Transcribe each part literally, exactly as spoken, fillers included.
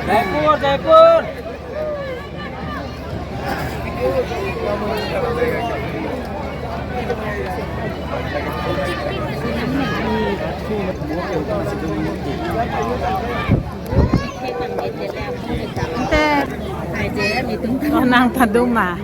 জয়পুৰ, Jaipur. Ante, oh, nang taduma.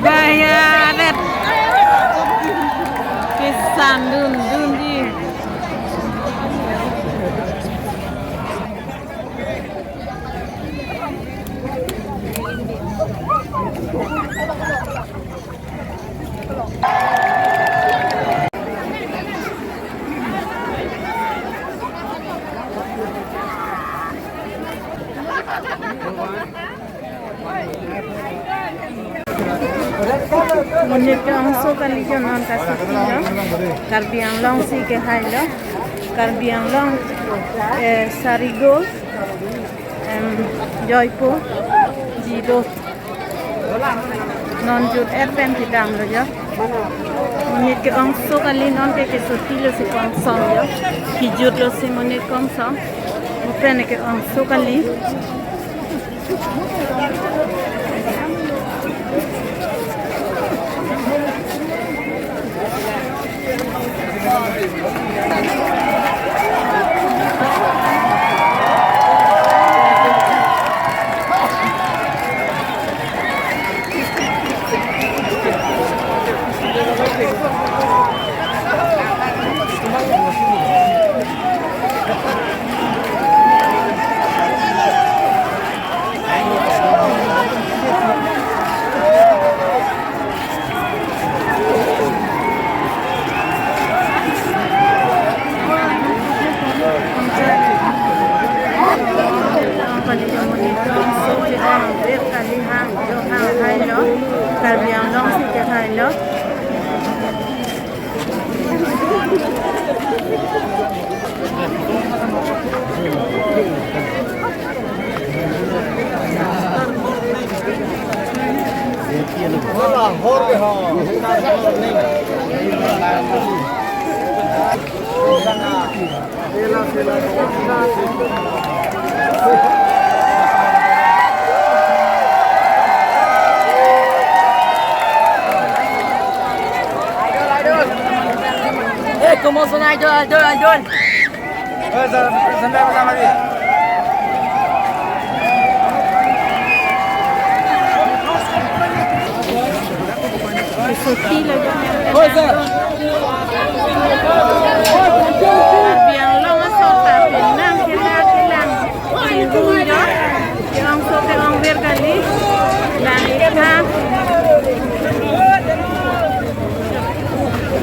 Bayaret. Kesan dundun di. Monit ke-ongso kali jo, non ta sitilo. Karbi Anglong si kehailo. Karbi Anglong, eh, Sarigo, em, Joypur, Jiro. Non jut-et pen kedamlo jo. Monit ke-ongso kali, non ke kesotilo si kongsong jo. Kejutlo si monit kongsong. Lapen ke-ongso kali. Karbi Anglong si kehailo. Eh, ¿cómo son? Idol, idol, idol. Karbi Anglong asor ta penang kelang kelang. Singkung jo. Ke-ongso ke-ongver kali. Lang-ik tha.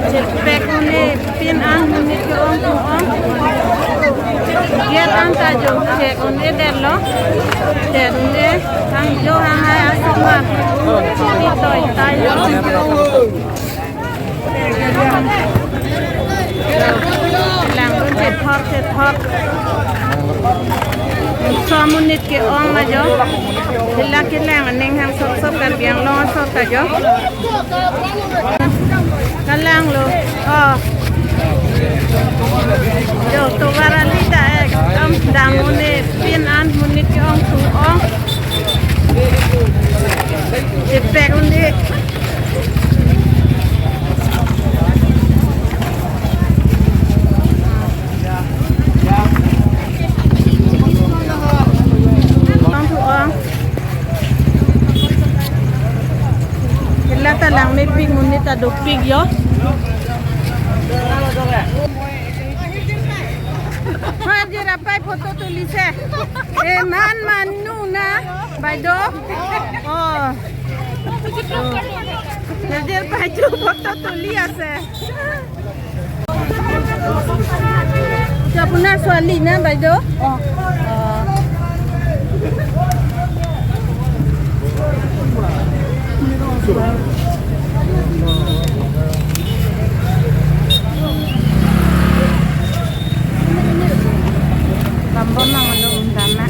Chepek un-e, pin an monit ke-ong ke-ong. Get an ta jo chek un-edetlo. Chek un-e, hang jo hang hai asomar. Pitoi tailo. Langdun chethor chethor. Som monit ke-ong ma jo. Hila kelang aning hang sop sop Karbi Anglong asor ta jo. Kalanglo. Oh. Jo, tovar ali ta ekdom dam un-e, pin an monit ke-ong thu-ong. Chepek un-e. Ong thu-ong. Hila ta langmepik, monit ta dopik jo. Harjir apai photo tulise. Eman manu na, বাইদেউ. Oh. Harjir apai chu photo tuli ase. এইটো আপোনাৰ ছোৱালী না, বাইদেউ? অ। Lambon nang ano undana.